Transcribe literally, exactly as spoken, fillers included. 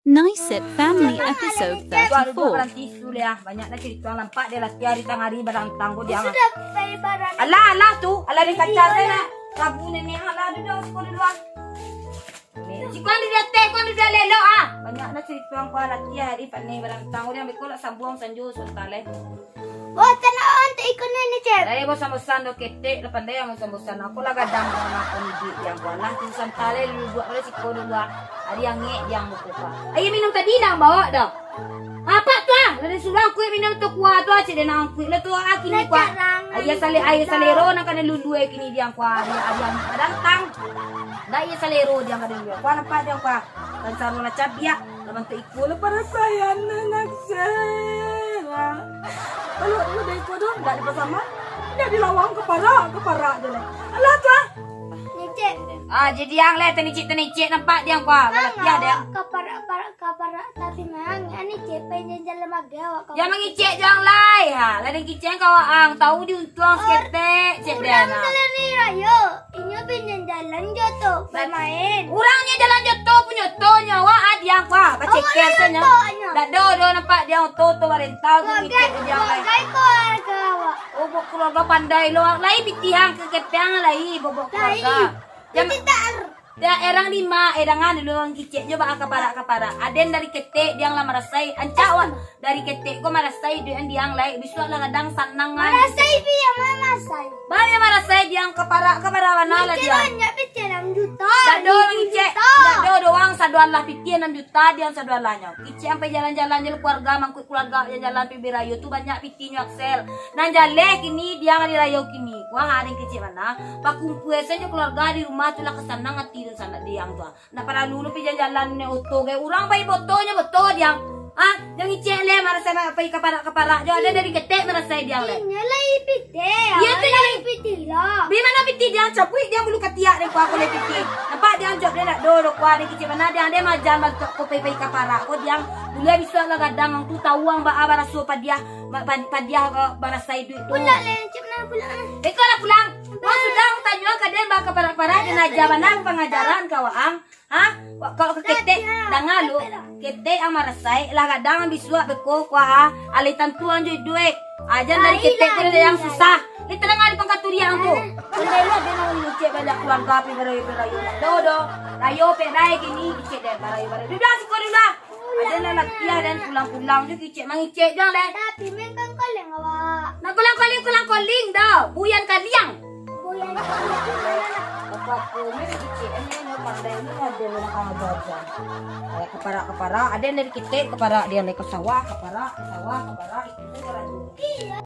Nice Set Family episode thirty-four. Baranti sudah, banyak nak cerita, nampak dia latihan hari tangah hari barantang ko dia. Sudah, pai barang. Alah, alah tu, alah di kaca saya nak. Rabu nenek, alah duduk siko dulu ah. Siko duduk ateh, siko duduk lelok ah. Banyak nak cerita ko latihan hari panek barantang ko dia, ambil ko nak sambuang sanjo sebentar leh. Wah, tanah on tu ikut ni, ni, Cep. Lai bosan-bosan doh ketek, lah pandai yang bosan-bosan. Aku lah gadang dengan aku ni, Dik, yang kualah tu santai, lu buat pada siko dulu ah. Ari angek yang buku pa. Ayo minum tadi nang bawa dah. Apa tu ah? Lah disuruh aku minum tu kuah tu ah, cik dia nang kuih lah tu ah, kini kuah. Ayo sale-, ayo salero nang kada lulu eh kini dia kuah. Ari, ari angek kadang tang. Dah ayo salero dia kada lulu. Kuah nampak dia kuah. Kan sarung lah cabiak, lah bantuak ikua lah parasaian nak sela. Kalau udah ikua tu, ndak dipasama, ndak dilawang kaparak, kaparak je lah. Alah tu ah. Ngecek. Ah, jadi yang leh tenicik-tenicik nampak dia kuah, lah latiah dia. Kaparak-parak, kaparak, tapi mang, ani cek pengen jalan magawak. Yang mangicek jang lai, ha, lah den kicek ka waang, tahu diuntuang saketek, cek dia nah. Urang salani rayo. Inyo pinjam jalan jo tu, bamain. Urang nyo jalan jo tu, punyo tu nyo, awak adiang kuah, baceker sajo. Dak do, do nampak diang tu, tu barentau tu ngicek diang lai. Bagai keluarga awak. Oh, bawa keluarga pandai lo, lai pitih ang ke kepeng lai, bawa keluarga. Jam, dia erang lima, erangan dulu urang kicek nyo ba kaparak-kaparak. Aden dari ketek diang lah marasai, ancak wak. Dari ketek ko marasai duit diang lai, bisuak lah kadang sanang ah. Marasai pi, yang marasai. Bah, yang marasai diang kaparak, kaparak bana lah diang. Banyak pitih enam juta. Dak do mangicek, dak do doang sadoan lah pitih enam juta diang sadoan lah nyo. Kicek sampai jalan-jalan je lah keluarga, mangkuik keluarga jalan-jalan pi birayo tu banyak pitih nyo Axel. Nan jaleh kini diang hari rayo kini. Wah, aden kicek bana. Bakumpua sajo keluarga di rumah tu lah kasanang ati dan sanak diang tu ah. Ndak paralu lu pi jalan-jalan nyo oto gai. Urang pai boto nyo boto diang. Ah, jan ngicek leh marasai ma-, pai kaparak-kaparak jo, aden dari ketek marasai diang leh. Inyo lai pitih. Iyo tu lai pitih lah. Bi mano pitih diang cabuik diang bulu katiak den kuah ko lai pitih. Nampak diang jawab den dak do, do kuah den kicek bana diang den majan bantuak ko pai-pai kaparak ko diang. Buliah bisuak lah gadang ang tu tahu ang baa baraso padiah, ma-, pa-, padiah, eh, marasai duit tu. Pulang leh, cik, nah, pulang. Iko lah pulang. Wah, sudah ang tanyo ka den baa kaparak-kaparak den aja bana pangajaran ka waang. Ha? Wa-, kalau ka ketek, danga lu, ketek ang marasai, lah gadang ang bisuak beko kuah, alai tantu ang jo iduik. Ajan dari ketek ko yang susah. Lai tadanga di pangkaturiak ang tu. Pandai lu ado nang ngicek banyak keluarga pi barayo-barayo. Dak do, do. Rayo pek bae kini kicek deh barayo-barayo. Duduak siko dulu lah. Ajan lah latiah dan pulang-pulang jo kicek mangicek jo deh. Tapi main kangkaling awak. Nak kolang-koling, kolang-koling dah. Buyan kaliang. Buyan kaliang. Apa-apa, ni kicik ni, ni pandai ni ada orang aja-aja. Kayak keparak-keparak, ada yang dari ketek keparak, dia dari ke sawah, keparak, ke sawah, keparak, itu tu orang dulu. Iya.